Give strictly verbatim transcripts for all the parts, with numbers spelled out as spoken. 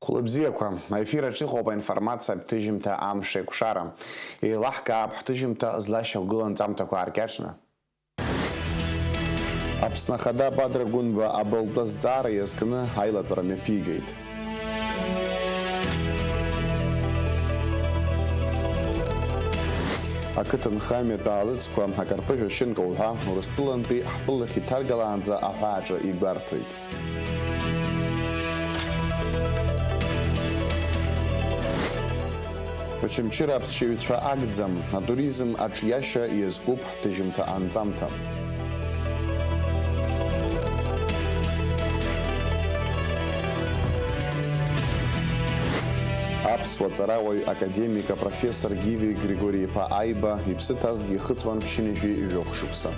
Хәлыбзиақәа, аефир аҿы иҟоуп аинформациатә ҭыжьымҭа Амш еиқәшара. Еилаҳкаап ҳҭыжьымҭа злашьақәгыло анҵамҭақәа ааркьаҿны. Аԥсны Ахада Бадра Гәынба абылтәы азҵаара иазкны аилатәара мҩаԥигеит. Ақыҭанхамҩатә аалыҵқәа акарпыжә ашьынка уҳәа Урыстәылантәи ҳтәылахь иҭаргалаанӡа аҳәааҿы игәарҭоит. Очамчыра аԥсшьаҩцәа агӡам, атуризм аҿиашьа иазкуп ҳҭыжьымҭа анҵамҭа. Аԥсуа ҵарауаҩ академик апрофессор Гиви Григори-иԥа Аиба иԥсы ҭазҭгьы ихыҵуан ԥшьынҩажәи жәохә шықәса.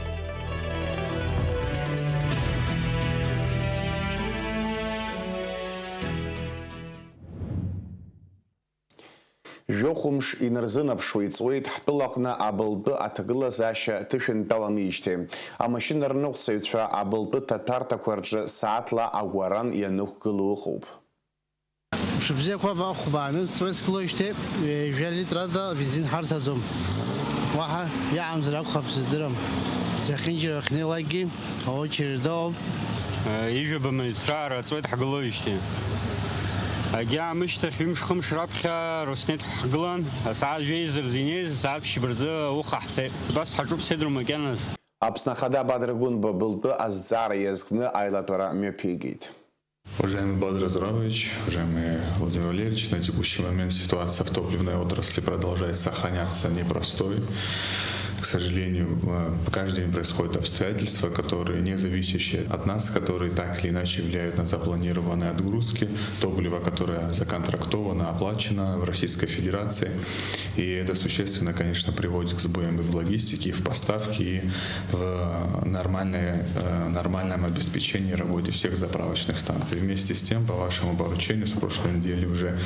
Жәохәымш инарзынаԥшуа иҵуеит ҳтәылаҟны абылтәы аҭагылазаашьа ҭышәынтәаламижьҭеи. Амашьынарныҟәцаҩцәа абылтәы ҭаҭәарҭақәа рҿы сааҭла агәаран ианықәгылоу ыҟоуп. Мшыбзиақәа, ахәбааны ҵуеит сгылоижьҭеи, ҩажәа литрада бензин ҳарҭаӡом. Уаҳа иаамзар акәхап, сыздырам. Зехьынџьара ахьнеилакгьы аочеред ыҟоуп. Ижәаба маҩцраара ҵуеит ҳгылоижьҭеи. Агьаамышьҭахь ҩымш-хымш раԥхьа Роснефть ҳгылан, асааҭ жәеиза рзы инеиз, асааҭ ԥшьба рзы ауха ҳцеит. Убас ҳаҿуп седру макьаназ. Аԥсны Ахада Бадра Гәынба былтәы азҵаара иазкны аилатәара мҩаԥигеит. Уважаемый Бадра Зуравович, уважаемый Владимир Валерьевич, на текущий момент ситуация в топливной отрасли продолжает сохраняться непростой. К сожалению, э, каждый день происходят обстоятельства, которые не зависящие от нас, которые так или иначе влияют на запланированные отгрузки топлива, которое законтрактовано, оплачено в Российской Федерации. И это существенно, конечно, приводит к сбоям и в логистике, и в поставке, и в нормальное, э, нормальном обеспечении работы всех заправочных станций. Вместе с тем, по вашему поручению, с прошлой недели уже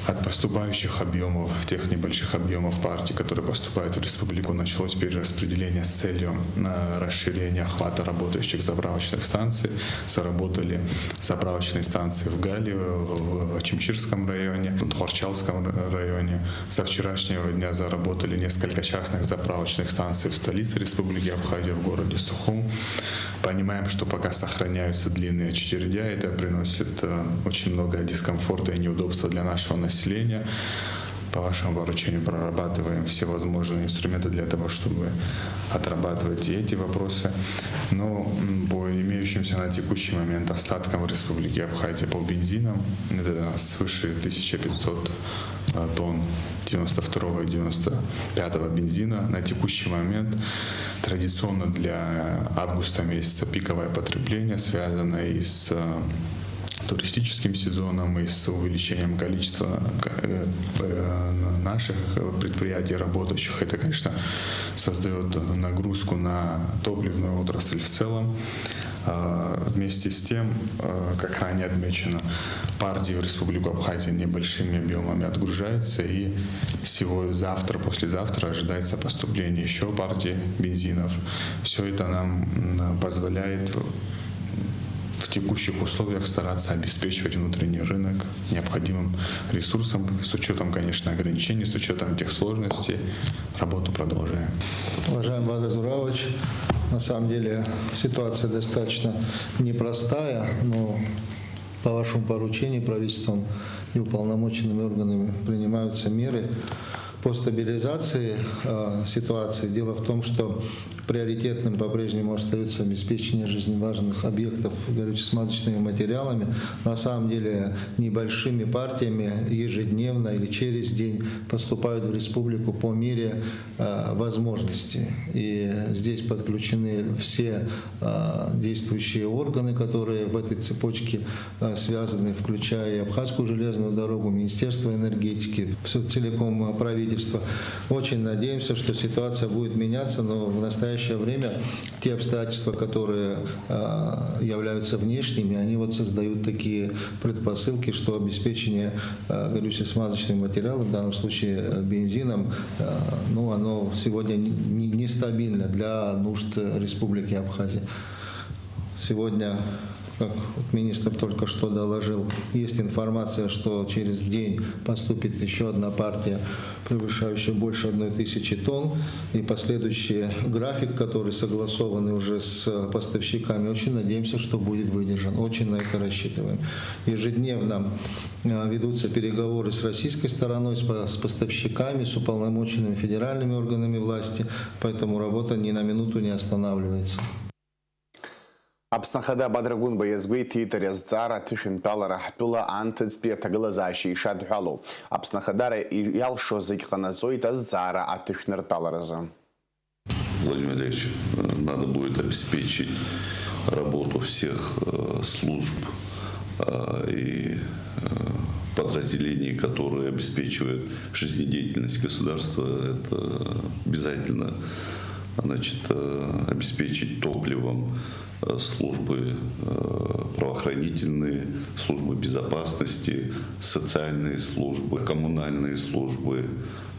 от поступающих объемов, тех небольших объемов партий, которые поступают в республику, началось перераспределение с целью, э, расширения охвата работающих заправочных станций. Заработали заправочные станции в Галле, в, в Очамчирском районе, в Тхуарчалском районе. Со вчерашнего дня заработали несколько частных заправочных станций в столице Республики Абхазия, в городе Сухум. Понимаем, что пока сохраняются длинные очередя, это приносит, э, очень много дискомфорта и неудобства для нашего населения. По вашему поручению прорабатываем все возможные инструменты для того, чтобы отрабатывать и эти вопросы. Но, м, по имеющимся на текущий момент остаткам в Республике Абхазия по бензинам, это свыше тысяча пятьсот, э, тонн девяносто второго и девяносто пятого бензина. На текущий момент традиционно для августа месяца пиковое потребление, связанное и с, э, туристическим сезоном, и с увеличением количества, э, э, наших предприятий, работающих. Это, конечно, создаёт нагрузку на топливную отрасль в целом. А, вместе с тем, э, как ранее отмечено, партии в Республику Абхазия небольшими объёмами отгружаются, и сего-, завтра, послезавтра ожидается поступление ещё партии бензинов. Всё это нам, м, позволяет в текущих условиях стараться обеспечивать внутренний рынок необходимым ресурсом, с учётом, конечно, ограничений, с учётом тех сложностей. Работу продолжаем. Уважаемый Бадр Зуравович, на самом деле ситуация достаточно непростая, но по вашему поручению правительством и уполномоченными органами принимаются меры по стабилизации, э, ситуации. Дело в том, что приоритетным по-прежнему остаётся обеспечение жизненно важных объектов горюче-смазочными материалами. На самом деле небольшими партиями ежедневно или через день поступают в республику по мере, э, возможности. И здесь подключены все, э, действующие органы, которые в этой цепочке, э, связаны, включая и Абхазскую железную дорогу, Министерство энергетики, всё целиком, э, правительство. Очень надеемся, что ситуация будет меняться, но в настоящее время те обстоятельства, которые, э, являются внешними, они вот создают такие предпосылки, что обеспечение, э, горюче-смазочными материалами, в данном случае, э, бензином, э, ну, оно сегодня не, не, нестабильно для нужд Республики Абхазия. Сегодня, как министр только что доложил, есть информация, что через день поступит еще одна партия, превышающая больше одной тысячи тонн, и последующий график, который согласован уже с поставщиками, очень надеемся, что будет выдержан. Очень на это рассчитываем. Ежедневно э, ведутся переговоры с российской стороной, с по-, с поставщиками, с уполномоченными федеральными органами власти, поэтому работа ни на минуту не останавливается. Аԥсны Ахада Бадра Гәынба иазгәеиҭеит ари азҵаара аҭышәынтәалара ҳтәыла анҭыҵтәи аҭагылазаашьа ишадҳәалоу. Аԥсны Ахадара иалшо зегь ҟанаҵоит азҵаара аҭышәныртәаларазы. Владимир Валерьевич, э, надо будет обеспечить работу всех э, служб э, и э, подразделений, которые обеспечивают жизнедеятельность государства. Это обязательно, значит, э, обеспечить топливом э, службы э, правоохранительные, службы безопасности, социальные службы, коммунальные службы,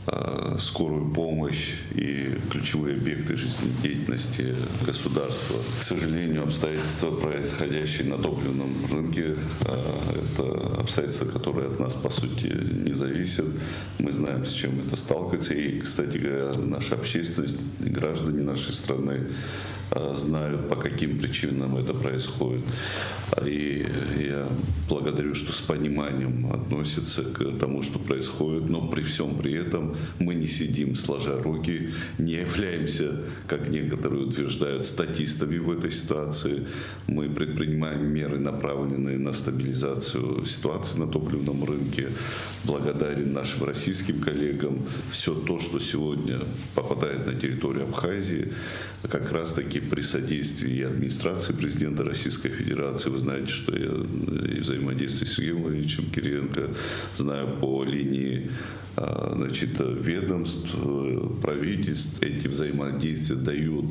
э, скорую помощь и ключевые объекты жизнедеятельности государства. К сожалению, обстоятельства, происходящие на топливном рынке, э, это обстоятельства, которые от нас, по сути, не зависят. Мы знаем, с чем это сталкивается. И, кстати говоря, наша общественность, граждане нашей страны э, знают, по каким причинам это происходит. И я благодарю, что с пониманием относятся к тому, что происходит, но при всем при этом мы не сидим сложа руки, не являемся, как некоторые утверждают, статистами в этой ситуации. Мы предпринимаем меры, направленные на стабилизацию ситуации на топливном рынке. Благодарен нашим российским коллегам. Все то, что сегодня попадает на территорию Абхазии, как раз-таки при содействии и администрации президента Российской Федерации, вы знаете, что я и взаимодействую с Сергеем Владимировичем Кириенко, знаю по линии а, значит, ведомств, э, правительств, эти взаимодействия дают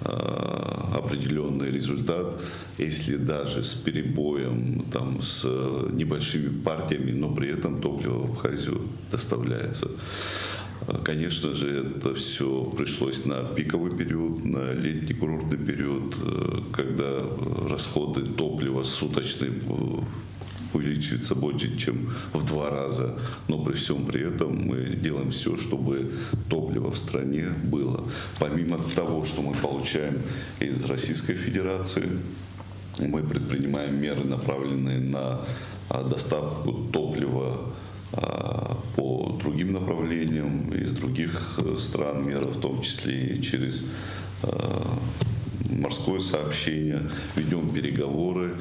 а, определенный результат, если даже с перебоем, там, с небольшими партиями, но при этом топливо в Абхазию доставляется. Конечно же, это все пришлось на пиковый период, на летний курортный период, э, когда расходы топлива суточные увеличивается более чем в два раза, но при всем при этом мы делаем все, чтобы топливо в стране было. Помимо того, что мы получаем из Российской Федерации, мы предпринимаем меры, направленные на а, доставку топлива а, по другим направлениям из других э, стран мира, в том числе и через э, морское сообщение. Ведем переговоры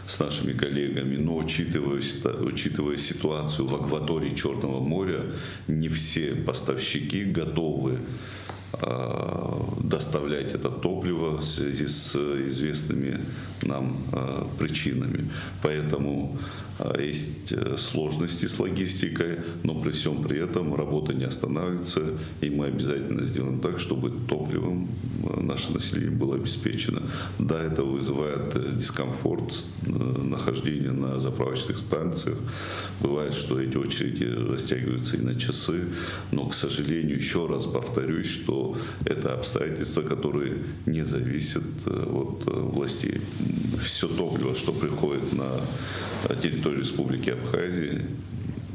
с нашими коллегами, но учитывая, учитывая ситуацию в акватории Черного моря, не все поставщики готовы доставлять это топливо в связи с известными нам причинами. Поэтому есть сложности с логистикой, но при всем при этом работа не останавливается, и мы обязательно сделаем так, чтобы топливом наше население было обеспечено. Да, это вызывает дискомфорт, нахождение на заправочных станциях. Бывает, что эти очереди растягиваются и на часы, но, к сожалению, еще раз повторюсь, что это обстоятельства, которые не зависят от властей. Все топливо, что приходит на территорию Республики Абхазии,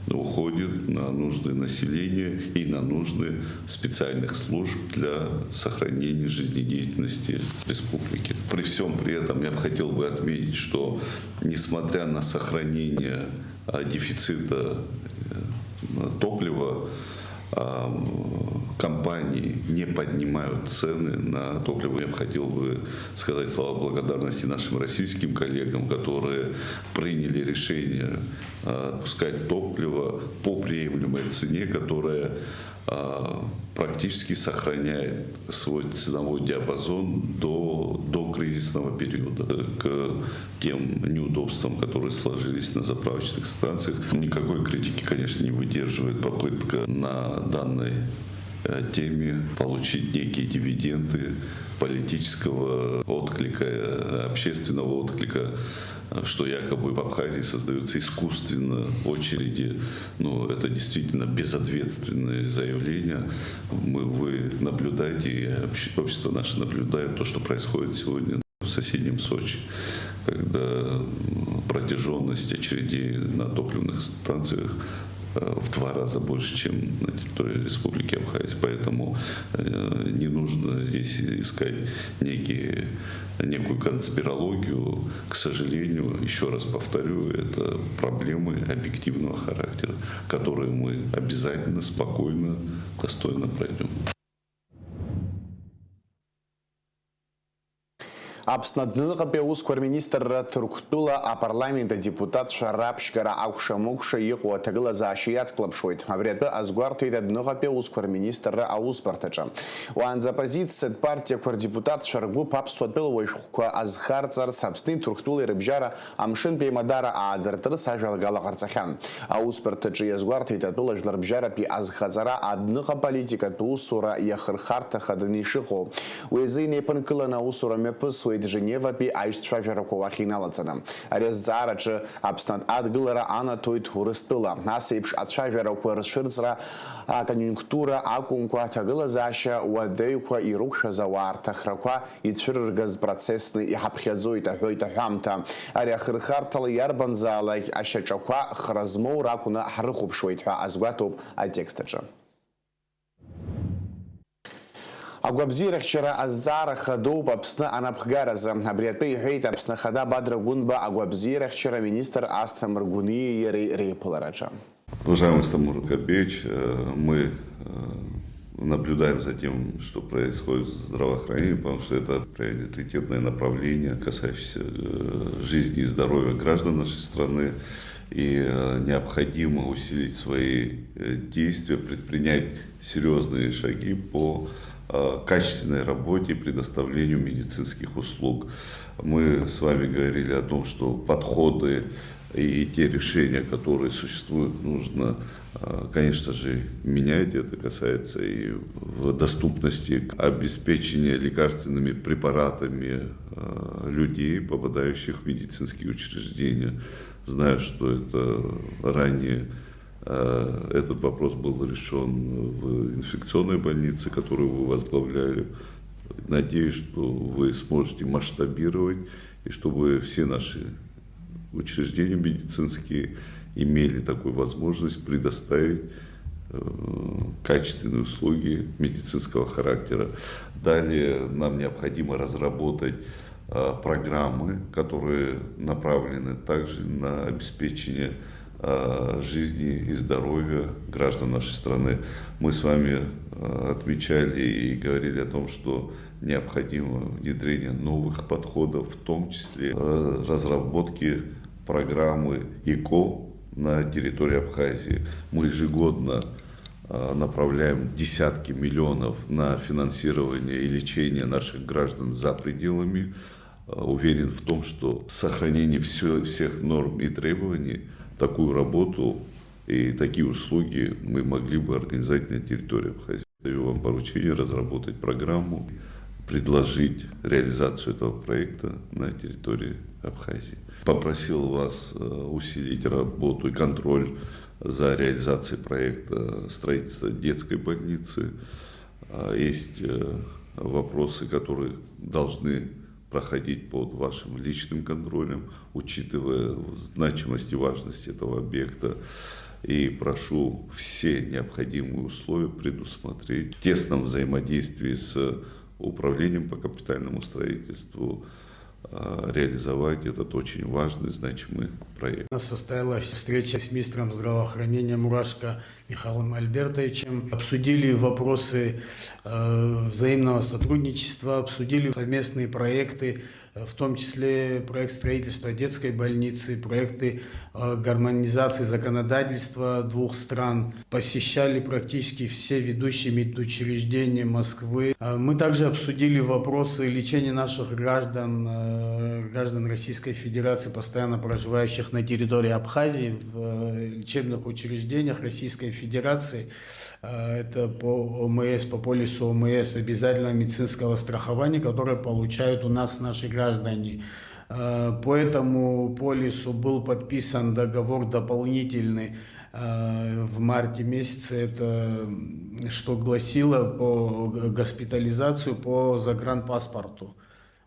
уходит на нужды населения и на нужды специальных служб для сохранения жизнедеятельности республики. При всем при этом я бы хотел бы отметить, что несмотря на сохранение дефицита топлива, компании не поднимают цены на топливо. Я бы хотел бы сказать слова благодарности нашим российским коллегам, которые приняли решение отпускать топливо по приемлемой цене, которая практически сохраняет свой ценовой диапазон до, до кризисного периода. К тем неудобствам, которые сложились на заправочных станциях. Никакой критики, конечно, не выдерживает попытка на данной теме получить некие дивиденды политического отклика, общественного отклика, что якобы в Абхазии создаются искусственно очереди. Ну, это действительно безответственные заявления. Мы, вы наблюдаете, и общество наше наблюдает то, что происходит сегодня. соседнем Сочи, когда протяженность очередей на топливных станциях э, в два раза больше, чем на территории Республики Абхазия. Поэтому э, не нужно здесь искать некие, некую конспирологию. К сожалению, еще раз повторю, это проблемы объективного характера, которые мы обязательно, спокойно, достойно пройдем. Аԥсны адәныҟатәи аусқәа рминистрра Ҭырқәтәыла апарламент адепутатцәа раԥшьгара акәша-мыкәша иҟоу аҭагылазаашьа иацклаԥшуеит. Абри атәы азгәарҭеит адәныҟатәи аусқәа рминистрра аусбарҭаҿы. Уаанӡа аоппозициатә партиақәа рдепутатцәа ргәыԥ аԥсуа тәылауаҩ шәҟәқәа азхарҵарц Аԥсни Ҭырқәтәылеи рыбжьара амшынтә еимадара аадыртырц ажәалагала ҟарҵахьан. Аусбарҭаҿы иазгәарҭеит атәыла жәларбжьаратәи азхаҵара адәныҟа политикатә усура иахырхарҭа хаданы ишыҟоу. Уи азы инеиԥынкыланы аусура мҩаԥысуеит Женеватәи аишьцәажәарақәа уахь иналаҵаны. Ари азҵаараҿы Аԥсны адгылара анаҭоит Урыстәыла. Ас еиԥш ацәажәарақәа рцәырҵра аконъиунктура акәымкәа, аҭагылазаашьа уадаҩқәа ирықәшәаз ауаа рҭахрақәа ицәырыргаз процессны иҳаԥхьаӡоит, аҳәоит аҳәамҭа. Ари ахырхарҭала иарбанзаалак ашьаҿақәа хра змоу ракәны ҳрыхәаԥшуеит ҳәа азгәаҭоуп атекст аҿы. Агәабзиарахьчара азҵаара хадоуп Аԥсны анапхгаразы. Абри атәы иҳәеит Аԥсны Ахада Бадра Гәынба агәабзиарахьчара министр Асҭамыр Гәыниеи иареи реиԥылараҿы. Уважаемый Стамур Кобеевич, э, мы э, наблюдаем за тем, что происходит в здравоохранении, потому что это приоритетное направление, касающееся э, жизни и здоровья граждан нашей страны. И э, необходимо усилить свои э, действия, предпринять серьезные шаги по э, качественной работе и предоставлению медицинских услуг. Мы с вами говорили о том, что подходы и те решения, которые существуют, нужно, э, конечно же, менять. Это касается и в доступности обеспечения лекарственными препаратами э, людей, попадающих в медицинские учреждения. Знаю, что это ранее э, этот вопрос был решен в инфекционной больнице, которую вы возглавляли. Надеюсь, что вы сможете масштабировать, и чтобы все наши учреждения медицинские имели такую возможность предоставить э, качественные услуги медицинского характера. Далее нам необходимо разработать э, программы, которые направлены также на обеспечение э, жизни и здоровья граждан нашей страны. Мы с вами э, отмечали и говорили о том, что необходимо внедрение новых подходов, в том числе разработки программы ИКО на территории Абхазии. Мы ежегодно э, направляем десятки миллионов на финансирование и лечение наших граждан за пределами. Э, уверен в том, что сохранение все, всех норм и требований, такую работу и такие услуги мы могли бы организовать на территории Абхазии. Даю вам поручение разработать программу, предложить реализацию этого проекта на территории Абхазии. Попросил вас э, усилить работу и контроль за реализацией проекта строительства детской больницы. Э, есть э, вопросы, которые должны проходить под вашим личным контролем, учитывая значимость и важность этого объекта. И прошу все необходимые условия предусмотреть в тесном взаимодействии с управлением по капитальному строительству, э, реализовать этот очень важный, значимый проект. У нас состоялась встреча с министром здравоохранения Мурашко Михаилом Альбертовичем. Обсудили вопросы э, взаимного сотрудничества, обсудили совместные проекты, э, в том числе проект строительства детской больницы, проекты э, гармонизации законодательства двух стран. Посещали практически все ведущие медучреждения Москвы. Э, Мы также обсудили вопросы лечения наших граждан, э, граждан Российской Федерации, постоянно проживающих на территории Абхазии, в э, лечебных учреждениях Российской Федерации. Э, Это по ОМС, по полису ОМС обязательного медицинского страхования, которое получают у нас наши граждане. Э, По этому полису был подписан договор дополнительный э, в марте месяце. Это м, что гласило по г- госпитализацию по загранпаспорту.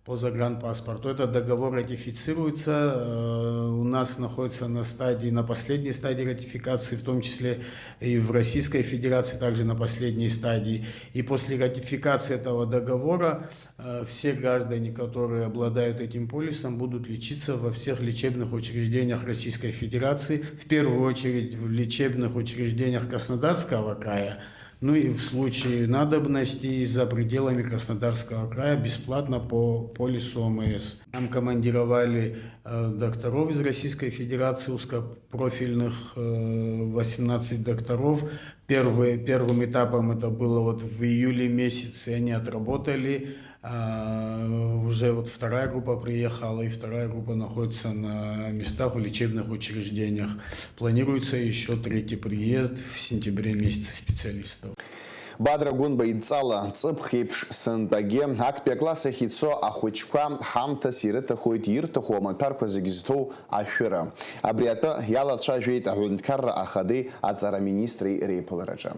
по загранпаспорту. Этот договор ратифицируется, э, у нас находится на стадии, на последней стадии ратификации, в том числе и в Российской Федерации, также на последней стадии. И после ратификации этого договора, э, все граждане, которые обладают этим полисом, будут лечиться во всех лечебных учреждениях Российской Федерации, в первую очередь в лечебных учреждениях Краснодарского края, ну и в случае надобности и за пределами Краснодарского края бесплатно по полису ОМС. Нам командировали, э, докторов из Российской Федерации, узкопрофильных, э, восемнадцать докторов. Первый, первым этапом это было вот в июле месяце, они отработали. А, уже вот вторая группа приехала, и вторая группа находится на местах в лечебных учреждениях. Планируется ещё третий приезд в сентябре месяце специалистов. Бадра Гәынба идҵала ҵыԥх еиԥш сынтәагьы актәи акласс ахь ицо ахәыҷқәа ҳамҭас ирыҭахоит ирҭаху амаҭәарқәа зегь зҭоу ашәыра. Абри атәы иалацәажәеит аҳәынҭқарра ахадеи аҵара министри реиԥылараҿы.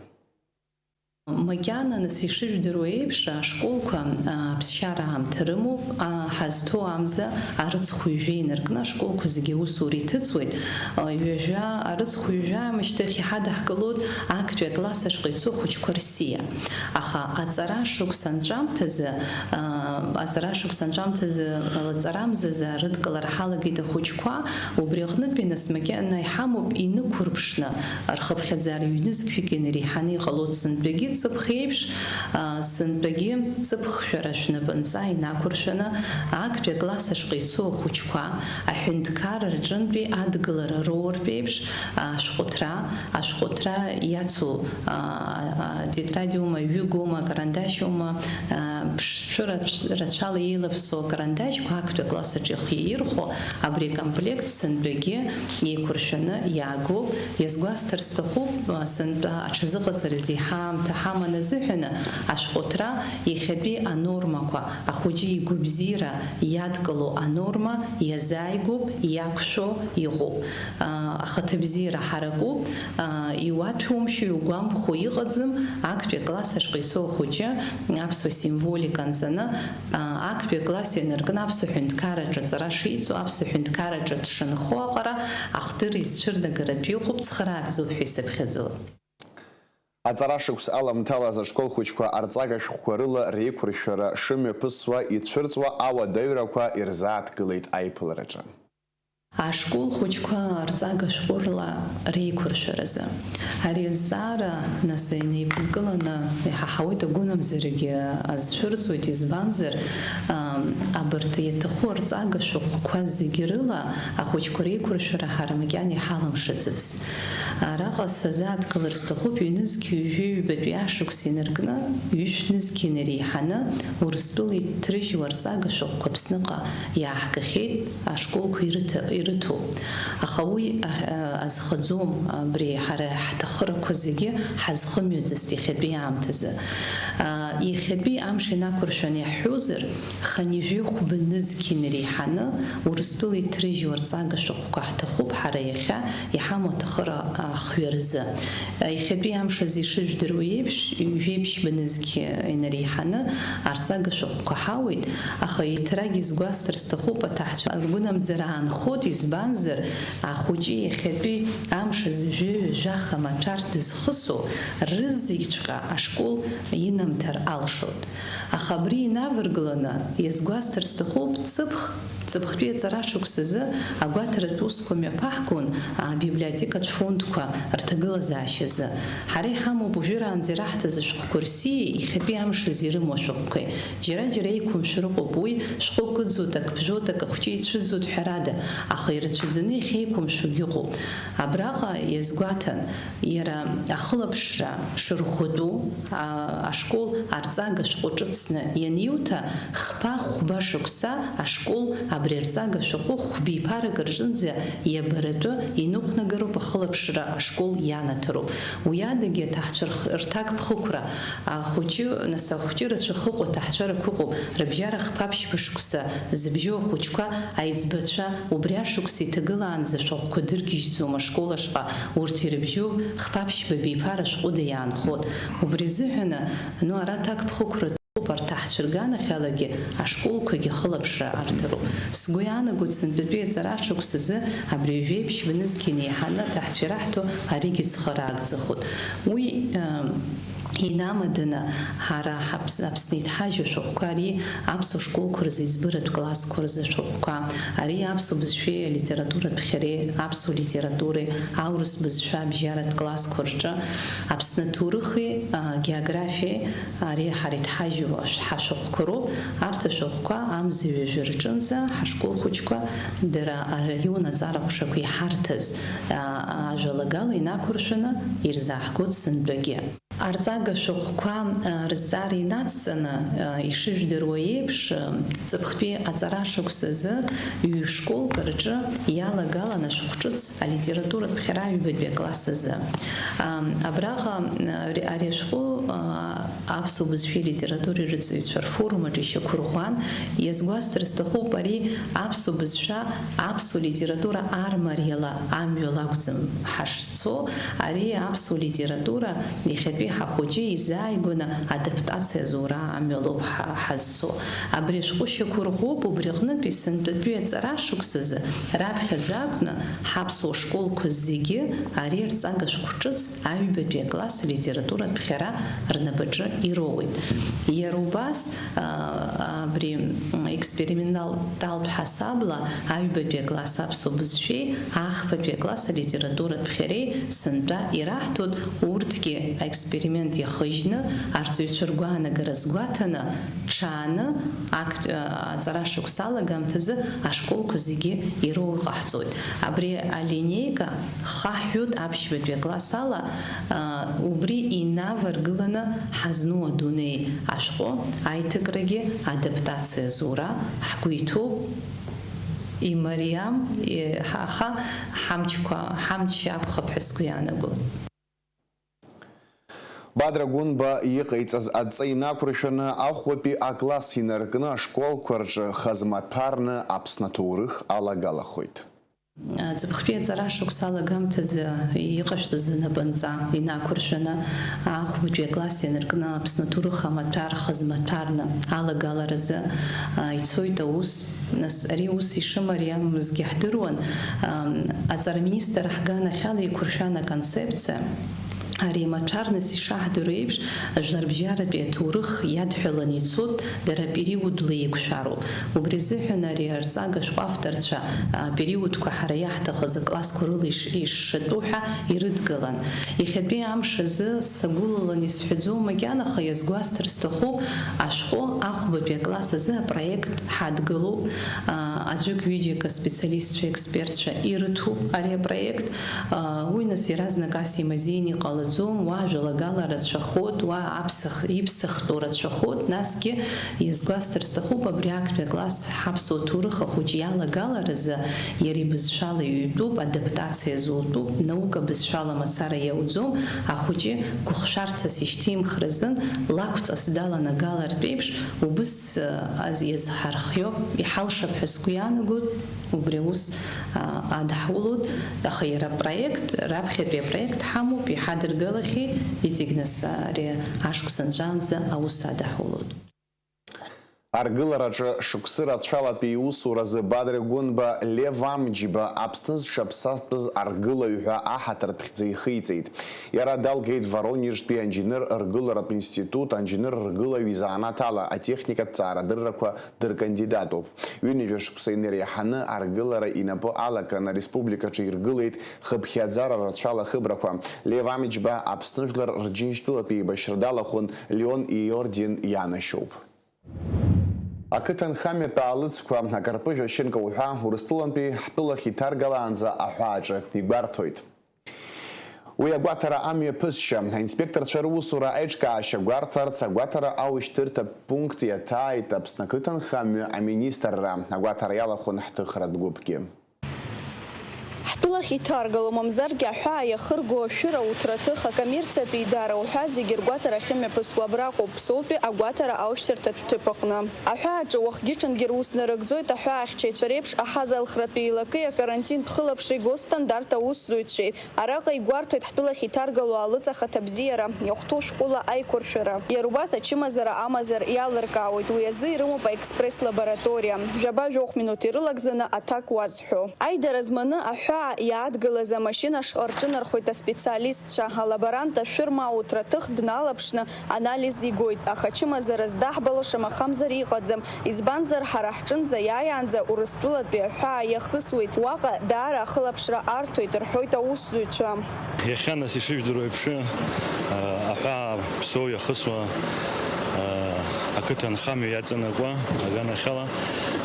Макьана, нас, ишыжәдыруа еиԥш, ашколқәа, а, аԥсшьара аамҭа рымоуп, а, ҳазҭоу амза арыцхә ҩажәа инаркны ашколқәа зегьы аусура иҭыҵуеит, а, ҩажәа, арыцхә ҩажәа аамышьҭахь иҳадаҳкылоит актәи акласс ашҟа ицо ахәыҷқәа рсиа. Аха аҵара шықәса анҵәамҭазы, а, аҵара шықәса анҵәамҭазы, лаҵарамзазы арыдкылара ҳалагеит ахәыҷқәа, убри аҟнытәи, нас, макьана иҳамоуп инықәырԥшны, рхыԥхьаӡара ҩнызқьҩык инареиҳаны иҟалоит сынтәагьы ҵыԥх еиԥш, а, сынтәагьы ҵыԥх шәара шәнапынҵа инақәыршәаны, актәи акласс ашҟа ицо ахәыҷқәа, аҳәынҭқарра рҿынтәи адгылара роуртә еиԥш, ашәҟәыҭра, ашәҟәыҭра иацу, а, а, тетрадиума, ҩыгоума, карандашьоума, а, ԥшшәы рацә-, рацәала еилаԥсоу акарандашьқәа актәи акласс аҿы ихы иаирхәо, абри акомплект сынтәагьы еиқәыршәаны иаагоуп. Иазгәасҭар сҭахуп, а, сынтәа аҽазыҟаҵаразы иҳа-, аамҭа ҳаман азыҳәаны ашәҟәыҭра иахьатәи анормақәа, ахәыҷы игәабзиара иадкыло анорма иазааигәоуп, иақәшәо иҟоуп. А, ахаҭабзиара ҳаракуп, а, иуаҭәоумшьо, иугәамԥхо иҟаӡам, актәи акласс ашҟа ицо ахәыҷы аԥсуа символика анҵаны, а, актәи акласс ианаркны аԥсуа ҳәынҭқарраҿы аҵара шиҵо, аԥсуа ҳәынҭқарраҿы дшынхо аҟара ахдыр изцәырнагаратә иҟоуп, цхыраагӡоуп ҳәа исыԥхьаӡоит. Аҵара шықәс аламҭалаз ашкол хәыҷқәа арҵага шәҟәқәа рыла реиқәыршәара шымҩаԥысуа ицәырҵуа ауадаҩрақәа ирзааҭгылеит аиԥылараҿы. Ашкол хәыҷқәа арҵага шәҟәы рыла реиқәыршәаразы. Ари азҵаара, нас, инеиԥынкыланы иҳаҳауеит, агәынамӡарагьы азцәырҵуеит, избанзар, ам, абарҭ иаҭаху арҵага шәҟәқәа зегьы рыла ахәыҷқәа реиқәыршәара ҳара макьана иҳалымшаӡац. Араҟа сазааҭгылар сҭахуп ҩнызқь ҩажәи-ҩбатәи ашықәс инаркны, ҩышә нызқь инареиҳаны, Урыстәыла иҭрыжьуа арҵага шәҟәқәа Аԥсныҟа иааҳгахьеит, ашколқәа ирыҭа-, ирыҭоуп. Аха уи, а, азхаӡом, абри ҳара ҳҭахырақәа зегьы ҳазхымҩаӡацт иахьатәи аамҭазы. А, иахьатәи амш инақәыршәаны иаҳҳәозар, хынҩажәи хәба нызқь инареиҳаны Урыстәыла иҭрыжьуа арҵага шәҟәқәа ҳҭахуп ҳара иахьа иҳамоу аҭахыра ахҩа рзы. Иахьатәи амш азы ишыжәдыруа еиԥш, ҩажәи ԥшьба нызқь инареиҳаны арҵага шәҟәқәа ҳауеит, аха еиҭарак изгәасҭар сҭахуп, аҭаҳцәа ргәынамӡара аанхоит, избанзар, ахәыҷы иахьатәи амш азы жәаҩа-жәаха маҭәар дызхысу рызегьҵәҟьа ашкол инамҭар алшоит. Аха абри инаваргыланы, иазгәасҭар сҭахуп, ҵыԥх, ҵыԥхтәи аҵара шықәсазы агәаҭаратә усқәа мҩаԥаҳгон абиблиотекатә фондқәа рҭагылазаашьазы. Ҳара иҳамоуп уажәраанӡа ираҳҭаз ашәҟәқәа рсиеи иахьатәи амш азы ирымоу ашәҟәқәеи. Џьара-џьара еиқәымшәар ыҟоуп уи, шәҟәы кыӡуеит, ак ԥжәоит, ак ахәҷы ицәыӡуеит ҳәарада, аха ирацәаӡаны иахьеиқәымшәогьы ыҟоуп. Абраҟа иазгәаҭан, иара ахылаԥшра шырӷәӷәатәу, а, ашкол арҵага шәҟәы ҿыцны ианиуҭа, хԥа-хәба шықәса ашкол абри арҵага шәҟәы хәбиԥарак рҿынӡа иабаратәы иныҟәнагароуп, ахылаԥшра ашкол ианаҭароуп. Уи адагьы аҭаҳцәа рх-, рҭакԥхықәра, ахәыҷы, нас, ахәҷы рацәа хыҟоу аҭаҳцәа рықәыҟоуп, рыбжьара хԥа-ԥшьба шықәса зыбжьоу ахәыҷқәа, аиҵбацәа, убри ашықәс иҭагылаанӡа шәҟәқәа дыргьежьӡом ашкол ашҟа, урҭ ирыбжьоу хԥа-ԥшьба биԥара шәҟәыда иаанхоит. Убри азыҳәаны, ну, ара аҭакԥхықәра Арҭ аҳцәа рганахьалагьы ашколқәагьы ахылаԥшра арҭароуп. Сгәы иаанагоит, сынтәатәи аҵара шықәсазы абри ҩажәеиԥшьба нызқь инеиҳаны аҭаҳцәа ираҳҭо аригьы цхыраагӡахоит. Уи, э, инамаданы ҳара ҳаԥс-, Аԥсны иҭҳажьу ашәҟәқәа, ари аԥсуа школқәа рзы, избыратә классқәа рзы ашәҟәқәа, ари аԥсуа бызшәеи алитературатә ԥхьареи, аԥсуа литературеи, аурыс бызшәа абжьаратә классқәа рҿы, Аԥсны аҭоурыхи, а, географиеи, ари ҳара иҭҳажьу ашә-, ҳашәҟәқәа роуп. Арҭ ашәҟәқәа амза ҩажәа рҿынӡа ҳашкол хәыҷқәа дара араион аҵара ҟәшақәа иҳарҭаз, а, ажәалагала инақәыршәаны ирзааҳгоит сынтәагьы. Арҵага шәҟәқәа, а, рызҵаара инацҵаны, а, ишыжәдыруа еиԥш, а, ҵыԥхтәи аҵара шықәсазы ҩ-школк рҿы иалагалан ашәҟәы ҿыц алитературатә ԥхьара аҩбатәи акласс азы. Ам, абраҟа, а, ари, ари ашәҟәы, а, аԥсуа бызшәеи литературеи рыҵаҩцәа рфорум аҿы ишьақәырӷәӷәан, иазгәасҭар сҭахуп, ари аԥсуа бызшәа, аԥсуа литература армариала амҩала акәӡам ҳашцо, ари аԥсуа литература иахьатәи ҳахәыҷы изааигәаны адаптациа зура амҩалоуп ҳа-, ҳазцо. Абри ашәҟәы шьақәырӷәӷәоуп, убри аҟнытәи сынтәатәи аҵара шықәсазы раԥхьаӡа акәны ҳаԥсуа школқәа зегьы ари арҵага шәҟәы ҿыц аҩбатәи акласс алитературатә ԥхьара рнапаҿы ироуеит. Иара убас, а, абри, м, експерименталтә ҳасабла аҩбатәи акласс аԥсуа бызшәеи ахԥатәи акласс алитературатә ԥхьареи сынтәа ираҳҭоит, урҭгьы аексперимент иахыжьны, арҵаҩцәа ргәаанагара азгәаҭаны, ҽааны, актә-, а, аҵара шықәса алагамҭазы ашколқәа зегьы ироур ҟаҳҵоит. Абри алинеика хаҳәҩуп аԥшьбатәи акласс ала, а, убри инаваргыланы ҳазну адунеи ашәҟәы аиҭакрагьы адаптациа зура ҳгәы иҭоуп, имариам, и-, ҳа-, аха ҳамчқәа, ҳамч акәхап ҳәа сгәы иаанагоит. Бадра Гәынба иҟаиҵаз адҵа инақәыршәаны ахәбатәи акласс инаркны ашколқәа рҿы хазмаҭәарны Аԥсны аҭоурых алагалахоит. Ҵыԥхтәи аҵара шықәса алагамҭазы иҟашәҵаз анапынҵа инақәыршәаны ахәбатәи акласс инаркны Аԥсны аҭоурых амаҭәар хазмаҭәарны алагаларазы, а, ицоит аус. Нас ари ус ишымариамызгьы ҳдыруан, ам, аҵара министр ҳганахьала еиқәыршәан аконцепциа. Ари амаҭәар, нас, ишаҳдыруа еиԥш, жәларбжьаратәи аҭоурых иадҳәаланы ицоит, дара периодла еиқәшәароуп. Убри азыҳәан ари арҵага шәҟәы авторцәа, а, периодқәа ҳара иаҳҭахыз аклассқәа рыла иш-, ишшатәу ҳәа ирыдгылан. Иахьатәи амш азы сагәылалан исҳәаӡом макьана, аха иазгәасҭар сҭахуп, ашәҟәы ахәбатәи акласс азы апроект ҳадгылоуп. А, аӡәык-ҩыџьак аспециалистцәа, експертцәа ирыҭоуп ари апроект. А, уи, нас, иаразнак ас имазеины иҟалаӡом, уа ажәалагала рацәахоит, уа аԥсах-, иԥсахтәу рацәахоит, насгьы иазгәасҭар сҭахуп, абри актәи акласс ҳаԥсуа ҭоурых ахәыҷы иалагаларазы иара ибызшәала иҩтәуп, адаптациа зутәуп, наука бызшәала мацара иауӡом, ахәыҷы гәыхшәарҭас ишьҭимхразын, лакәҵас даланагалартә еиԥш, убыс, а, аз-, иазҳархиоуп, иҳалшап ҳәа сгәы иаанагоит. Убри аус, а, адҳаулоит, аха иара апроект, раԥхьатәи апроект ҳамоуп, иҳадыргалахьеит, иҵегь нас ари ашықәс анҵәаанӡа аус адаҳулоит. Аргылараҿы шықәсы рацәалатәи иусуразы Бадра Гәынба Лев Амҷба Аԥсны зҽаԥсазтәыз аргылаҩ ҳәа аҳаҭыртә хьӡы ихиҵеит. Иара далгеит Воронежтәи анџьныр ргыларатә институт анџьныр ргылаҩ изанааҭ ала атехникатә ҵаарадыррақәа дыркандидатуп. Ҩынҩажәа шықәса инареиҳаны аргылара инапы алакын, ареспубликаҿы иргылеит хыԥхьаӡара рацәала ахыбрақәа. Лев Амҷба Аԥсны жәлар Рџьынџьтәылатә еибашьра далахәын, Леон иорден ианашьоуп. Ақыҭанхамҩатә аалыҵқәа, акарпыжә ашьынка уҳәа, Урыстәылантәи ҳтәылахь иҭаргалаанӡа аҳәааҿы игәарҭоит. Уи агәаҭара амҩаԥысшьа, аинспекторцәа русура аиҿкаашьа гәарҭарц агәаҭара аушьҭырҭа пункт иаҭааит Аԥсны ақыҭанхамҩа аминистрра. Агәаҭара иалахәын ҳҭыхратә гәыԥгьы. Илахь иҭаргало, мамзаргьы аҳәаа иахырго ашәыра, уҭраҭых, акоммерциатә еидара уҳәа зегьы ргәаҭара ахьымҩаԥысуа абраҟоуп, Ԥсоутәи агәаҭара аушьҭырҭатә ҭыԥ аҟны. Аҳәааҿы уахгьы-ҽынгьы рус нарыгӡоит, аҳәаахьчаҩцәа реиԥш аҳазалхратә еилакеи акарантинтә хылаԥшреи госстандарт аусзуҩцәеи. Араҟа игәарҭоит ҳтәылахь иҭаргало алыҵ ахаҭабзиара, иахәҭоу шәҟәыла аиқәыршәара. Иара убас ачымазара амазар иалыркаауеит, уи азы ирымоуп аекспресс-лабораториа. Жәаба-жәохә минуҭ ирылагӡаны аҭак уазҳәо. Аидара зманы аҳәаа иаадгылаз амашьына ашҟа рҿынархоит аспециалистцәа, алаборант ашәыр ма уҭраҭых дналаԥшны анализ игоит, аха ачымазара здаҳбало шамахамзар иҟаӡам, избанзар, ҳара ҳҿынӡа иааиаанӡа Урыстәылатәи аҳәаа иахысуеит, уаҟа даара ахылаԥшра арҭоит, рҳәоит аусзуҩцәа. Иахьа нас ишыжәдыруа еиԥш, аҳәаа ԥсоу иахысуа ақыҭанхамҩа иаҵанакуа аганахьала,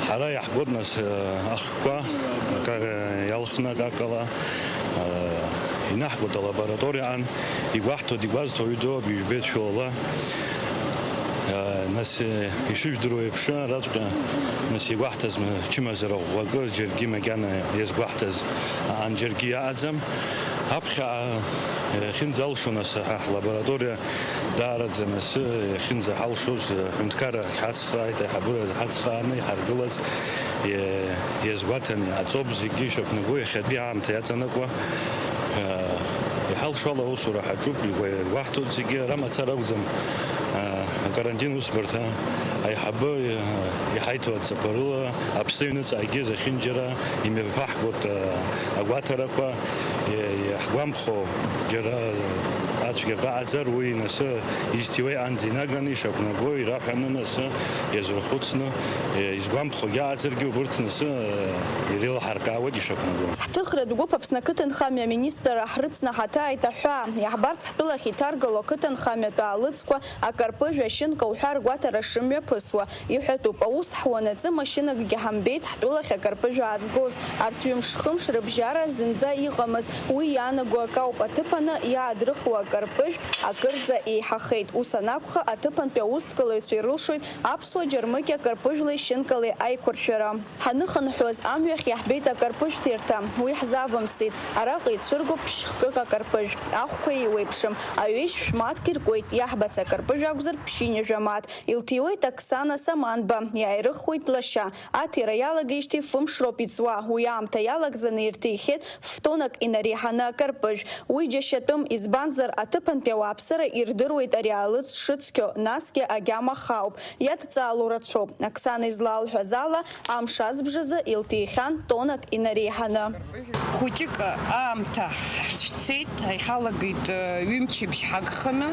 ҳара иаҳгоит нас ахқәа акы иалхны акакала, инаҳгоит алабораториаҟан, игәаҳҭоит, игәазҭо уаҩы дууп, ижәбеит шәоула. Нас ишыжәдыруа еиԥш, араҵәҟьа нас игәаҳҭаз чымазара ӷәӷәакы, џьаргьы макьана иазгәаҳҭаз аан џьаргьы иаҟаӡам. Аԥхьаҟа иахьынӡалшо нас ҳа ҳлабораториа даараӡа нас иахьынӡаҳалшоз, ҳҳәынҭқарра ҳацхрааит, аиҳабыра ҳацхрааны иҳаргылаз, иа-, иазгәаҭаны иҟаҵоуп, зегьы ишьақәнаго иахьатәи аамҭа иаҵанакуа, иҳалшо ала аусура ҳаҿуп, игәа-, игәаҳҭоит зегьы, ара мацара акәӡам, акарантин усбарҭа аиҳабы иҳаиҭо адҵақәа рыла Аԥсны аҩныҵҟагьы зехьынџьара имҩаԥаҳгоит агәаҭарақәа, иа-, иаҳгәамԥхо џьара ацәгьа аҟаҟаӡар, уи нас изҭиуа иҟанӡа инаганы ишақәнаго ираҳәаны нас иазырхәыцны, изгәамԥхогьы аҟаӡаргьы убырҭ нас иреилаҳаркаауеит ишақәнаго. Ҳҭыхратә гәыԥ Аԥсны ақыҭанхамҩа аминистрра ҳрыцны ҳаҭааит аҳәаа. Иаҳбарц ҳтәылахь иҭаргало ақыҭанхамҩатә аалыҵқәа, акарпыжә, ашьынка уҳәа ргәаҭара шымҩаԥысуа. Иҳәатәуп, аус ҳуанаҵы машьынакгьы ҳамбеит ҳтәылахь акарпыжә аазгоз. Арҭ ҩымш-хымш рыбжьара зынӡа иҟамызт. Уи иаанаго акы ауп, аҭыԥаны иаадрыхуа акарпыжә акырӡа еиҳахеит. Ус анакәха, аҭыԥантәи аусҭгылаҩцәа ирылшоит аԥсуа џьармыкьа карпыжәлеи шьынкалеи аиқәыршәара. Ҳаныхынҳәуаз амҩахь иаҳбеит акарпыжә ҭирҭа. Уи ҳзавымсит. Араҟа ицәыргоуп ԥшь-хкык акарпыжә. Ахәқәа еиуеиԥшым. Аҩежь шәмаҭк иркуеит, иаҳбац акарпыжә акәзар ԥшьынҩажәа мааҭ. Илҭиуеит Оксана Саманба, иааирыхуеит лашьа. Аҭира иалагеижьҭеи фымш роуп иҵуа. Уи аамҭа иалагӡаны ирҭихьеит фтонак инареиҳаны акарпыжә. Уи џьашьатәым, избанзар, аҭыԥантәи ауааԥсыра ирдыруеит ари аалыҵ шыцқьоу, насгьы агьама хаауп. Иадҵаало рацәоуп. Оксана излалҳәаз ала, амш азбжазы илҭихьан тоннак инареиҳаны. Хәыҷык аамҭа ҳцеит, иҳалагеит, э, ҩымчыбжь ҳагханы,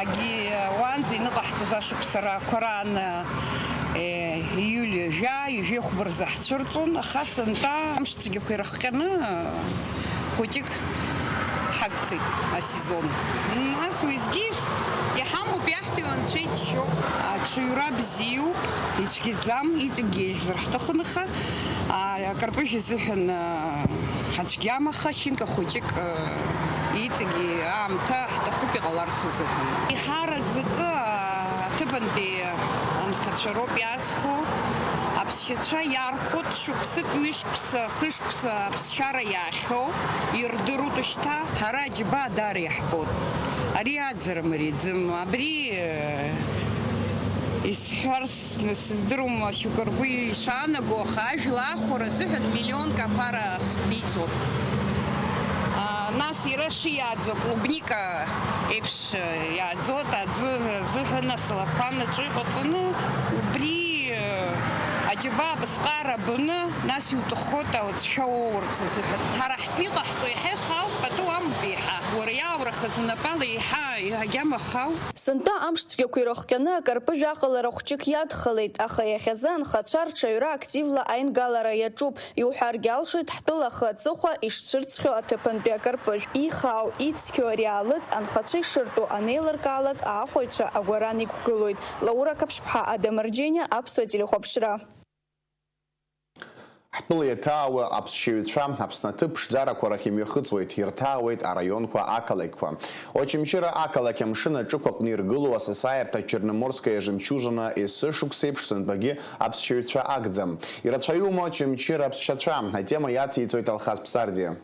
агьи, э, уаанӡа иныҟаҳҵоз ашықәсарақәа раан, э, ииуль жәа, ҩажәи хәба рзы ҳцәырҵуан, аха сынтәа амш цәгьақәа ирыхҟьаны, э, хәыҷык ҳагхеит асезон. Нас уеизгьы иаҳамоуп, иаҳҭои анцәа иџьшьо. Аҽаҩра бзиоуп, ицәгьаӡам, иҵегьгьы еиӷьзар ҳҭахын, аха, а, акарпыжә азыҳәан, а, ҳацәгьам, аха шьынка хәыҷык, а, иҵегьгьы аамҭа ҳҭахуп иҟаларц азыҳәан. Еиҳараӡакы, а, аҭыԥантәи анхацәа роуп иаазхәо, аԥсшьацәа иархәот, шықәсык, ҩышықәса, хышықәса аԥсшьара иаахьоу ирдыруеит шьҭа, ҳара аџьабаа даара иаҳбоит. Ари аӡара мариаӡам, абри, э, исҳәарц сыздыруам, шьоукы ргәы ишаанаго, аха ажәла ахәара азыҳәан миллионк аԥара хтәиҵоит. А, нас иара шиааӡо, клубника еиԥш, э, иааӡоит, аӡы азыҳәан асалафан аҿы иҟаҵаны, убри, э, аџьабаа абысҟаара баны, нас иуҭаххоит алҵшәа уоурц азыҳәан. Ҳара ҳтәы иҟаҳҵо еиҳа ихаауп, пату амоуп еиҳа. Уара иааурахаз унапала еиҳа, еиҳагьы амахау. Сынтәа амш цәгьақәа ирыхҟьаны акарпыжә аҟалара хәҷык иадхалеит, аха иахьазы анхацәа рҽаҩра активла аингалара иаҿуп. Иуҳәаргьы алшоит, ҳтәыла ахы аҵыхәа ишцәырҵхьоу аҭыԥантәи акарпыжә. Ихаау, ицқьоу ари аалыҵ анхацәа ишыртәу анеилыркаалак, аахәаҩцәа агәаран иқәгылоит. Лаура Қаԥшьԥҳа, Адам Арџьениа, Аԥсуа телехәаԥшра. Ҳтәыла иаҭаауа аԥсшьаҩцәа Аԥсны аҭыԥ ԥшӡарақәа рахь имҩахыҵуеит, ирҭаауеит араионқәа, ақалақьқәа. Очамчыра ақалақь амшын аҿықә аҟны иргылоу асасааирҭа Черноморская жемчужина есышықәсеиԥш сынтәагьы аԥсшьаҩцәа агӡам. Ирацәаҩума Очамчыра аԥсшьацәа? Атема иациҵоит Алхас Ԥсардиа.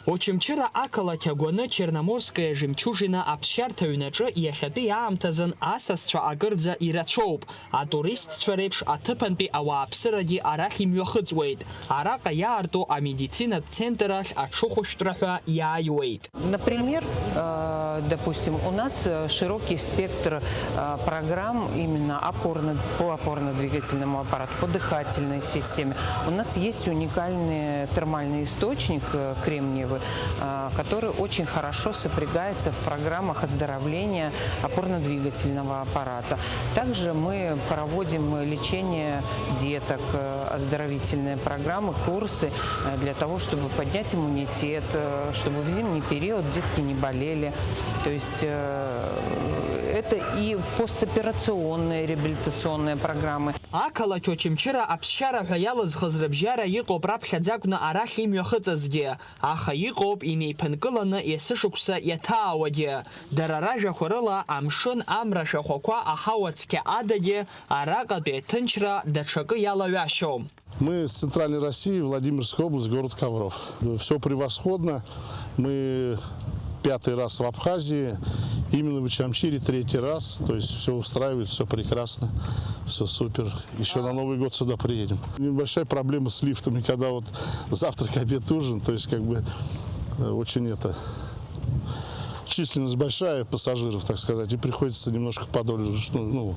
Очамчыра ақалақь агәаны Черноморская жемчужина аԥсшьарҭа ҩнаҿы иахьатәи аамҭазын асасцәа акырӡа ирацәоуп. Атуристцәа реиԥш аҭыԥантәи ауааԥсырагьы арахь имҩахыҵуеит. Араҟа иаарту амедицинатә центр ахь аҽыхәышәтәра ҳәа иааиуеит. Например, э, допустим, у нас э, широкий спектр э, программ именно опорно, по опорно-двигательному аппарату, по дыхательной системе. У нас есть уникальный термальный источник э, кремниевый, э, который очень хорошо сопрягается в программах оздоровления опорно-двигательного аппарата. Также мы проводим лечение деток, э, оздоровительные программы, курсы э, для того, чтобы поднять иммунитет, э, чтобы в зимний период детки не болели. То есть э, это и постоперационные реабилитационные программы. Ақалақь Очамчыра аԥсшьара ҳәа иалызхыз рыбжьара иҟоуп раԥхьаӡа акәны арахь имҩахыҵызгьы, аха иҟоуп инеиԥынкыланы есышықәса иаҭаауагьы. Дара ражәақәа рыла, амшын, амра шәахәақәа, аҳауа цқьа адагьы араҟатәи аҭынчра даҽакы иалаҩашьом. Мы с Центральной России, Владимирская область, город Ковров. Все превосходно. Мы пятый раз в Абхазии, именно в Очамчире третий раз. То есть все устраивает, все прекрасно, все супер. Еще на Новый год сюда приедем. Небольшая проблема с лифтами, когда вот завтрак, обед, ужин, то есть как бы э, очень это, численность большая пассажиров, так сказать, и приходится немножко подолгу, ну, ну,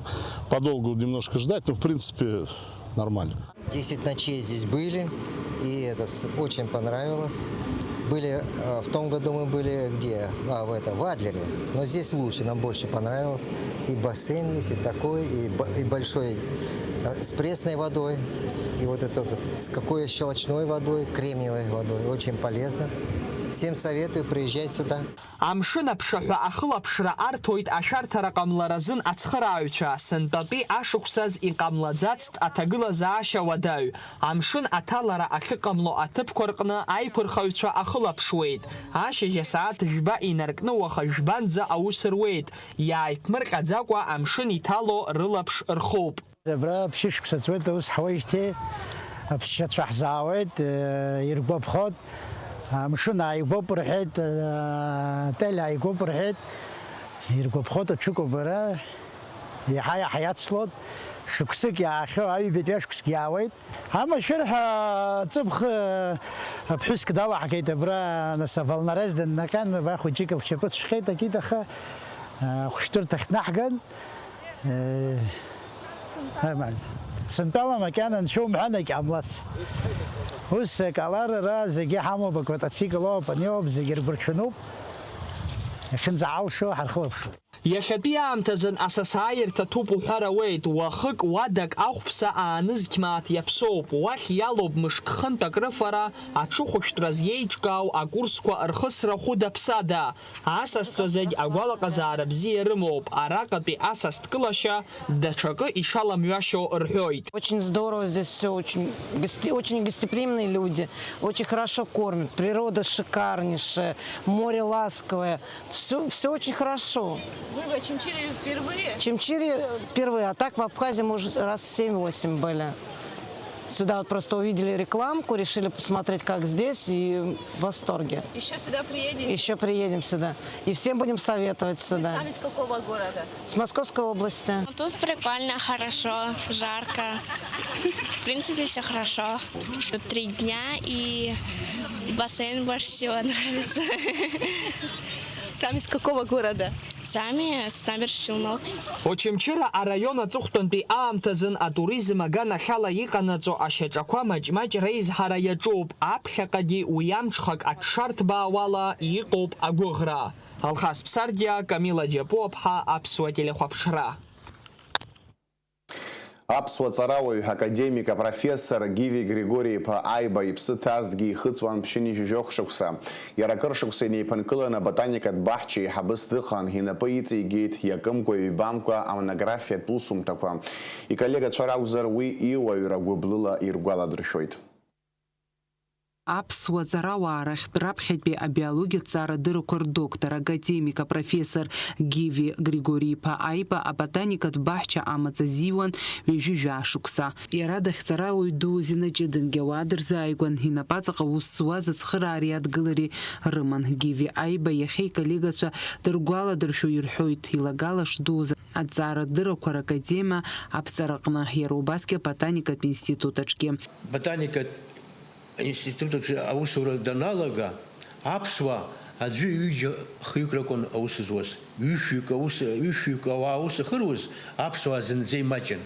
подолгу немножко ждать, но в принципе нормально. Десять ночей здесь были, и это с- очень понравилось. Были, э, в том году мы были где? А, в это, в Адлере. Но здесь лучше, нам больше понравилось. И бассейн есть, и такой, и, б- и большой э, с пресной водой. И вот это вот с какой щелочной водой, кремниевой водой. Очень полезно. Всем советую приезжать сюда. Амшын аԥшаҳәа ахылаԥшра арҭоит ашәарҭара ҟамларазын ацхырааҩцәа, сынтәатәи ашықәсаз иҟамлаӡацт аҭагылазаашьа уадаҩ. Амшын аҭалара ахьыҟамло аҭыԥқәа рҟны аиқәырхаҩцәа ахылаԥшуеит. Ашьыжь асааҭ жәба инаркны уаха жәбанӡа аус руеит, иааиԥмырҟьаӡакәа амшын иҭало рылаԥш рхоуп. Абра ԥшьышықәса ҵуеит аус ҳуеижьҭеи, аԥсшьацәа ҳзаауеит, э, иргәаԥхоит, амшын ааигәоуп рҳәеит, э, отель ааигәоуп рҳәеит, иргәаԥхоит аҽыкәабара, иаҳа-иаҳа иацлоит, шықәсык иаахьоу, аҩбатәи ашықәсгьы иаауеит. Амашәырҳәа ҵыԥх, э, аԥҳәыск далаҳгеит абра, нас, аволнорез дыннаҟьан, абра хәыҷык лшьапы цәхьеит, акит, аха, э, хәышәтәырҭахь днаҳган. Э, нормально. Сынтәала макьана анцәа умҳәан, егьҟамлац. Ус акаларара зегьы ҳамоуп, аквадроцикл ауп, ани ауп, зегьы ргәырҽануп. Иахьынӡаҳалшо ҳархылаԥшуеит. Иахьатәи аамҭазын асасааирҭа ҭәуп уҳәар ауеит, уахык уадак ахәԥса аанызқь мааҭ иаԥсоуп, уахь иалоуп мышк хынтә акрыфара, аҽыхәышәтәраз иеиҿкаау акурсқәа рхысра хәыда-ԥсада. Асасцәа зегь агәалаҟазаара бзиа рымоуп, араҟатәи асасдкылашьа даҽакы ишаламҩашьо рҳәоит. Очень здорово здесь все, очень гости-, очень гостеприимные люди, очень хорошо кормят, природа шикарнейшая, море ласковое, все, все очень хорошо. Вы в Очамчире впервые? В Очамчире впервые, а так в Абхазии мы уже раз семь-восемь были. Сюда вот просто увидели рекламку, решили посмотреть, как здесь, и в восторге. Еще сюда приедете? Еще приедем сюда. И всем будем советовать сюда. Вы сами с какого города? С Московской области. Ну, тут прикольно, хорошо, жарко. В принципе, все хорошо. Тут три дня, и бассейн больше всего нравится. Сами с какого города? Сами с набережных Челнов. Очамчыра араион аҵыхәтәантәи аамҭазын атуризм аганахьала иҟанаҵо ашьаҿақәа маҷ-маҷ реизҳара иаҿуп, аԥхьаҟагьы уи амҽхак аҽшарҭбаауала иҟоуп агәыӷра. Алхас Ԥсардиа, Камила Џьапуаԥҳа, Аԥсуа телехәаԥшра. Аԥсуа ҵарауаҩ, академик, апрофессор Гиви Григори-иԥа Аиба иԥсы ҭазҭгьы ихыҵуан ԥшьынҩажәи жәохә шықәса. Иара акыр шықәса инеиԥынкыланы аботаникатә баҳча еиҳабыс дыҟан, инапы иҵеигеит иакымкәа-ҩбамкәа амонографиатә усумҭақәа. Иколлегацәа ракәзар, уи иуаҩра гәыблыла иргәаладыршәоит. Аԥсуа ҵарауаа рахьтә раԥхьатәи абиологиатә ҵаарадырақәа рдоктор, академик, апрофессор Гиви Григори-иԥа Аиба аботаникатә баҳча амаҵ азиуан ҩажәи жәаа шықәса. Иара дахьҵарауаҩ ду Зина Ҷыдангьы ауаа дырзааигәан, инапаҵаҟа аус зуаз ацхыраареи адгылареи рыман. Гиви Аиба иахьа иколлегацәа дыргәаладыршәо ирҳәоит, илагала шдууз аҭҵаарадырақәа ракадемиа аԥҵараҟны, иара убасгьы аботаникатә институт аҿгьы. Ботаникатә аинститут аҿы аусура даналага, аԥсуаа аӡәы-ҩыџьа хҩык ракәын аус зуаз. Ҩышәҩык аус, ҩышәҩык ауаа аус ахьыруаз аԥсуаа зынӡа имаҷын.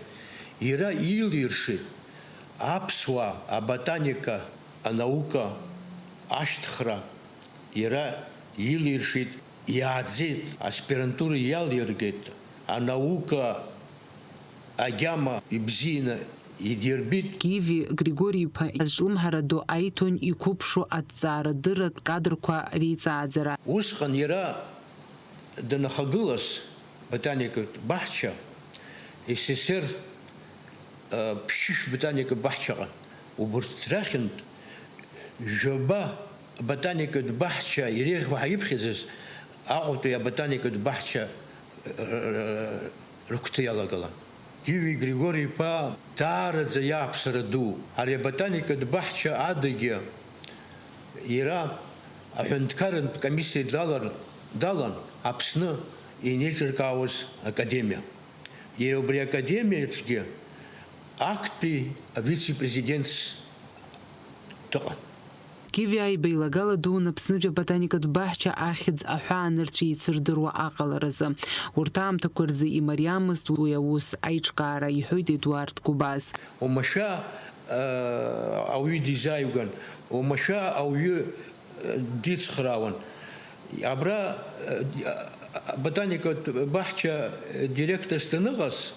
Иара илиршеит аԥсуаа аботаника, анаука ашьҭыхра, иара илиршеит, иааӡеит, аспирантура иалиргеит, анаука агьама ибзианы идирбеит. Гиви Григори-иԥа азҿлымҳара ду аиҭон иқәыԥшу аҭҵаарадырратә кадрқәа реиҵааӡара. Усҟан иара данахагылаз ботаникатә баҳча, С С С Р, э, ԥшьышә ботаникатә баҳчаҟа, убырҭ рахьынтә жәаба ботаникатә баҳча иреиӷьу ҳәа иԥхьаӡаз Аҟәатәи аботаникатә баҳча, э, рыгәҭа иалагалан. Гиви Григори-иԥа даараӡа иааԥсара ду. Ари аботаникатә баҳча адагьы иара аҳәынҭқарратә комиссиа далар-, далан Аԥсны инеиҿыркаауаз академиа. Иара убри академиаҿгьы актәи авице-президентс дыҟан. Гиви Аиба илагала дуун Аԥснытәи аботаникатә баҳча ахьӡ аҳәаанырцә еицырдыруа аҟаларазы. Урҭ аамҭақәа рзы имариамызт уи аус аиҿкаара, иҳәоит Едуард Гәыбаз. Уамашәа, э, ауаҩы дизааигәан, уамашәа ауаҩы, э, дицхраауан. Абра, э, аботаникатә баҳча директорс даныҟаз,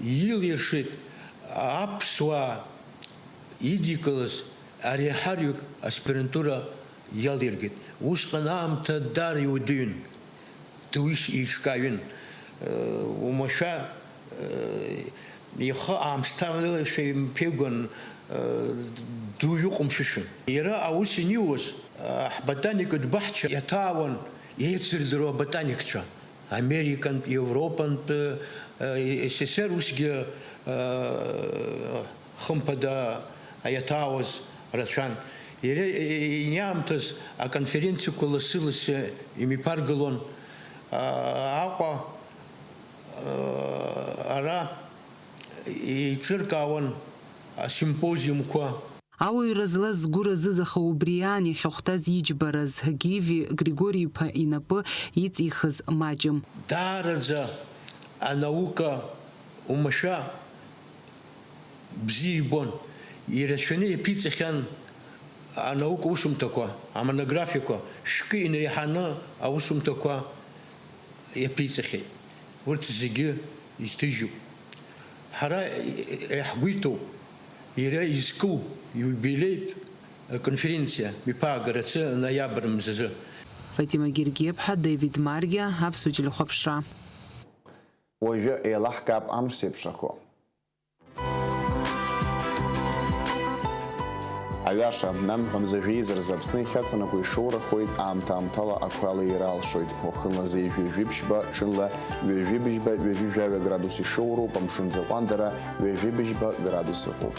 илиршеит аԥсуаа идикылаз ари ҳарҩык аспирантура иалиргеит. Усҟан аамҭа даара иудыҩын, дуишь еиҿкааҩын. Уамашәа, ихы аамсҭалашәа имԥеигәан, дуаҩы ҟәымшәышәын. Иара аус аниуаз, ҳботаникатә баҳча иаҭаауан еицырдыруа аботаникцәа. Американтә, Европантә, С С С Р усгьы, хымԥада иаҭаауаз рацәан. Иара иаамҭаз аконференциақәа лассы-лассы имҩаԥаргалон. Аҟәа, ара еиҿыркаауан асимпозиумқәа. Ауаҩра злаз згәы разыз, аха убри аан иахьахәҭаз иџьбараз, Гиви Григори-иԥа инапы иҵихыз маҷым. Даараӡа анаука уамашәа бзиа ибон. Ирацәаны иаԥиҵахьан анаука усумҭақәа, амонографиақәа, шәкы инреиҳаны аусумҭақәа иаԥиҵахьеит. Урҭ зегьы иҭыжьуп. Ҳара иаҳгәиҭоуп иара изку иубилеитә аконференциа мҩаԥаагарацы ноиабр мзазы. Фатима Гергиаԥҳа, Дэвид Маргиа, Аԥсуа телехәаԥшра. Уажәы еилаҳкаап амш зеиԥшрахо. Аҩаша, амҳәа мза жәеиза рзы Аԥсны ихьаҵанакуа ишоурахоит, аамҭа-аамҭала ақәа алеира алшоит. Уахынла зеижә ҩажәи ԥшьба, ҽынла ҩажәи быжьба, ҩажәи жәаҩа градус ишоуроуп, амшын аӡы аҟәандара ҩажәи быжьба градус ыҟоуп.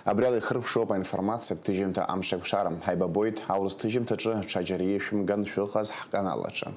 Абри ала ихыркәшоуп аинформациатә ҭыжьымҭа Амш еиқәшара. Ҳаибабоит аурыс ҭыжьымҭаҿы, ҽаџьара ишәымган шәыҟаз ҳканал аҿы.